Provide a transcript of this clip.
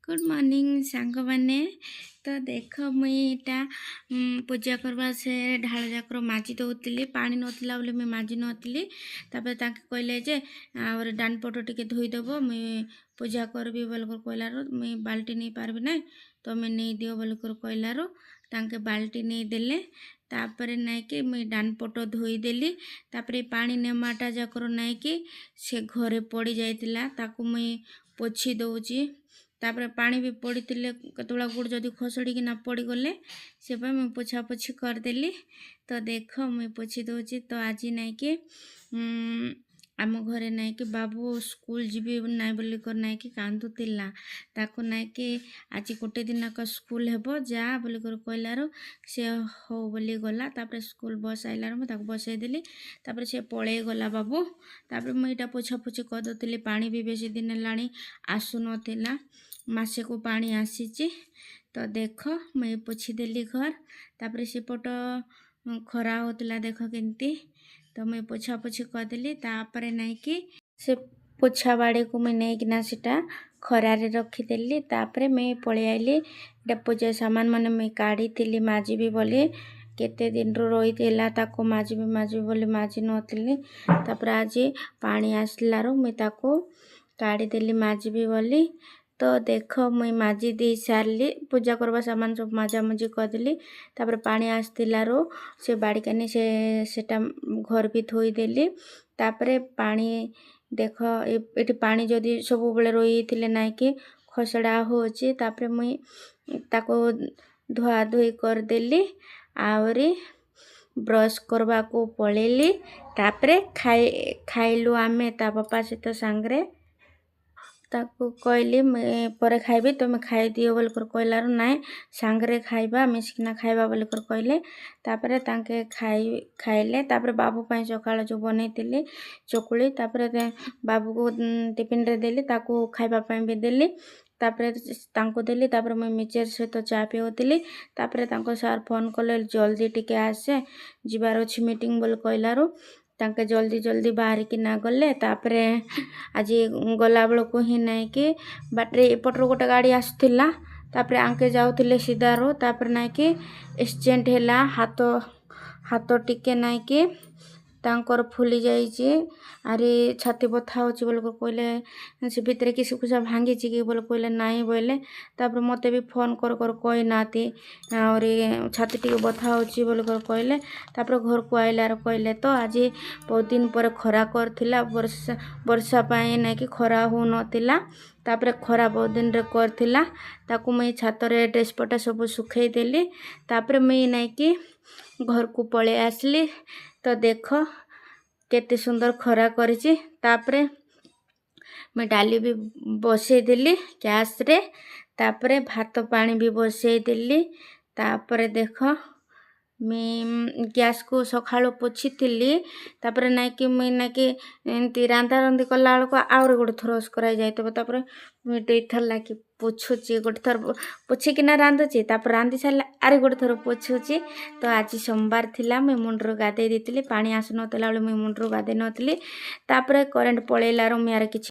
Good morning ସାଙ୍ଗମାନେ। ତ ଦେଖ, ମୁଇଁ ଏଇଟା ପୂଜା କରିବା ସେ ଢାଳ ଯାକର ମାଜି ଦେଉଥିଲି। ପାଣି ନଥିଲା ବୋଲି ମୁଇଁ ମାଜି ନଥିଲି। ତାପରେ ତାଙ୍କେ କହିଲେ ଯେ ଆହୁରି ଡାହାଣ ପଟ ଟିକେ ଧୋଇଦେବ, ମୁଇଁ ପୂଜା କରିବି ବୋଲିକରି କହିଲାରୁ, ମୁଇଁ ବାଲ୍ଟି ନେଇପାରିବି ନାଇଁ, ତମେ ନେଇଦିଅ ବୋଲିକରି କହିଲାରୁ ତାଙ୍କେ ବାଲ୍ଟି ନେଇଦେଲେ। ତାପରେ ନାଇକି ମୁଇଁ ଡାହାଣ ପଟ ଧୋଇଦେଲି। ତାପରେ ପାଣି ନେମାଟା ଯାକର ନାଇକି ସେ ଘରେ ପଡ଼ି ଯାଇଥିଲା, ତାକୁ ମୁଇଁ ପୋଛି ଦେଉଛି। ତାପରେ ପାଣି ବି ପଡ଼ିଥିଲେ, କେତେବେଳେ ଗୋଡ଼ ଯଦି ଖସଡ଼ିକିନା ପଡ଼ିଗଲେ, ସେ ପାଇଁ ମୁଇଁ ପୋଛାପୋଛି କରିଦେଲି। ତ ଦେଖ, ମୁଇଁ ପୋଛି ଦେଉଛି। ତ ଆଜି ନାଇକି ଆମ ଘରେ ନାଇକି ବାବୁ ସ୍କୁଲ ଯିବି ନାଇଁ ବୋଲିକରି ନାଇକି କାନ୍ଦୁଥିଲା। ତାକୁ ନାଇକି ଆଜି ଗୋଟେ ଦିନକ ସ୍କୁଲ ହେବ, ଯା ବୋଲିକରି କହିଲାରୁ ସେ ହଉ ବୋଲି ଗଲା। ତାପରେ ସ୍କୁଲ ବସ୍ ଆଇଲାରୁ ମୁଁ ତାକୁ ବସେଇଦେଲି। ତାପରେ ସେ ପଳେଇ ଗଲା ବାବୁ। ତାପରେ ମୁଁ ଏଇଟା ପୋଛାପୋଛି କରିଦେଉଥିଲି। ପାଣି ବି ବେଶୀ ଦିନ ହେଲାଣି ଆସୁନଥିଲା, ମାସେକୁ ପାଣି ଆସିଛି। ତ ଦେଖ, ମୁଇଁ ପୋଛିଦେଲି ଘର। ତାପରେ ସେପଟ ଖରା ହେଉଥିଲା, ଦେଖ କେମିତି। ତ ମୁଇଁ ପୋଛାପୋଛି କରିଦେଲି। ତାପରେ ନାଇକି ସେ ପୋଛା ବାଡ଼ିକୁ ମୁଇଁ ନେଇକିନା ସେଟା ଖରାରେ ରଖିଦେଲି। ତାପରେ ମୁଇଁ ପଳେଇ ଆଇଲି। ଏଇଟା ପୂଜା ସାମାନ ମାନେ ମୁଇଁ କାଢ଼ିଥିଲି ମାଜିବି ବୋଲି। କେତେ ଦିନରୁ ରହିଥିଲା, ତାକୁ ମାଜିବି ମାଜିବି ବୋଲି ମାଜି ନଥିଲି। ତାପରେ ଆଜି ପାଣି ଆସିଲାରୁ ମୁଇଁ ତାକୁ କାଢ଼ିଦେଲି ମାଜିବି ବୋଲି। ତ ଦେଖ, ମୁଇଁ ମାଜି ଦେଇ ସାରିଲି। ପୂଜା କରିବା ସାମାନ ସବୁ ମାଜାମୁଜି କରିଦେଲି। ତାପରେ ପାଣି ଆସିଥିଲାରୁ ସେ ବାଡ଼ିକାନି ସେ ସେଟା ଘର ବି ଧୋଇଦେଲି। ତାପରେ ପାଣି ଦେଖ, ଏଠି ପାଣି ଯଦି ସବୁବେଳେ ରହିଥିଲେ ନାଇଁକି ଖସଡ଼ା ହେଉଛି। ତାପରେ ମୁଇଁ ତାକୁ ଧୁଆ ଧୁଇ କରିଦେଲି, ଆହୁରି ବ୍ରସ୍ କରିବାକୁ ପଳେଇଲି। ତାପରେ ଖାଇଲୁ ଆମେ ତା ବାପା ସହିତ ସାଙ୍ଗରେ। ତାକୁ କହିଲି, ମୁଇଁ ପରେ ଖାଇବି, ତୁମେ ଖାଇଦିଅ ବୋଲିକରି କହିଲାରୁ, ନାଇଁ, ସାଙ୍ଗରେ ଖାଇବା, ମିଶିକିନା ଖାଇବା ବୋଲିକରି କହିଲେ। ତାପରେ ତାଙ୍କେ ଖାଇଲେ। ତାପରେ ବାବୁ ପାଇଁ ସକାଳେ ଯେଉଁ ବନେଇଥିଲି ଚକୁଳି, ତାପରେ ବାବୁକୁ ଟିଫିନରେ ଦେଲି, ତାକୁ ଖାଇବା ପାଇଁ ବି ଦେଲି। ତାପରେ ତାଙ୍କୁ ଦେଲି। ତାପରେ ମୁଇଁ ମିକ୍ସଚର୍ ସହିତ ଚା ପିଉଥିଲି। ତାପରେ ତାଙ୍କ ସାର୍ ଫୋନ୍ କଲେ, ଜଲ୍ଦି ଟିକେ ଆସେ, ଯିବାର ଅଛି ମିଟିଂ ବୋଲି କହିଲାରୁ ତାଙ୍କେ ଜଲ୍ଦି ଜଲ୍ଦି ବାହାରିକିନା ଗଲେ। ତାପରେ ଆଜି ଗଲାବେଳକୁ ହିଁ ନାଇଁକି ବାଟରେ ଏପଟରୁ ଗୋଟେ ଗାଡ଼ି ଆସୁଥିଲା। ତାପରେ ଆଙ୍କେ ଯାଉଥିଲେ ସିଧାରୁ। ତାପରେ ନାଇଁକି ଆକ୍ସିଡେଣ୍ଟ ହେଲା। ହାତ ଟିକେ ନାଇଁକି ତାଙ୍କର ଫୁଲି ଯାଇଛି, ଆରେ ଛାତି ବଥା ହେଉଛି ବୋଲି କହିଲେ। ସେ ଭିତରେ କିଛି କୁସା ଭାଙ୍ଗିଛି କି ବୋଲି କହିଲେ, ନାଇଁ ବୋଇଲେ। ତାପରେ ମୋତେ ବି ଫୋନ୍ କର କର କହିନାହାନ୍ତି। ଆହୁରି ଛାତି ଟିକେ ବଥା ହେଉଛି ବୋଲି କହିଲେ। ତାପରେ ଘରକୁ ଆଇଲାର କହିଲେ। ତ ଆଜି ବହୁତ ଦିନ ପରେ ଖରା କରିଥିଲା। ବର୍ଷା ପାଇଁ ନାଇଁକି ଖରା ହେଉନଥିଲା। ତାପରେ ଖରା ବହୁତ ଦିନରେ କରିଥିଲା। ତାକୁ ମୁଇଁ ଛାତରେ ଡ୍ରେସ୍ ପଟା ସବୁ ଶୁଖେଇ ଦେଲି। ତାପରେ ମୁଇଁ ନାଇଁକି ଘରକୁ ପଳେଇ ଆସିଲି। ତ ଦେଖ, କେତେ ସୁନ୍ଦର ଖରା କରିଛି। ତାପରେ ମୁଇଁ ଡାଲି ବି ବସେଇଦେଲି ଗ୍ୟାସ୍ରେ। ତାପରେ ଭାତ ପାଣି ବି ବସେଇଦେଲି। ତାପରେ ଦେଖ, ମୁଇଁ ଗ୍ୟାସ୍କୁ ସକାଳୁ ପୋଛିଥିଲି। ତାପରେ ନାଇଁକି ମୁଇଁ ନାଇଁକି ଏମିତି ରାନ୍ଧା ରାନ୍ଧି କଲା ବେଳକୁ ଆହୁରି ଗୋଟେ ଥର ଅସ୍କରା ହେଇଯାଇଥିବ। ତାପରେ ମୁଇଁ ଦୁଇଥର ଲାଗି ପୋଛୁଛି। ଗୋଟେ ଥର ପୋଛିକିନା ରାନ୍ଧୁଛି, ତାପରେ ରାନ୍ଧି ସାରିଲେ ଆରି ଗୋଟେ ଥର ପୋଛୁଛି। ତ ଆଜି ସୋମବାର ଥିଲା, ମୁଇଁ ମୁଣ୍ଡରୁ ଗାଧେଇ ଦେଇଥିଲି। ପାଣି ଆସୁନଥିଲା ବେଳେ ମୁଇଁ ମୁଣ୍ଡରୁ ଗାଧେଇ ନଥିଲି। ତାପରେ କରେଣ୍ଟ ପଳେଇଲାରୁ ମୁଇଁ ଆର କିଛି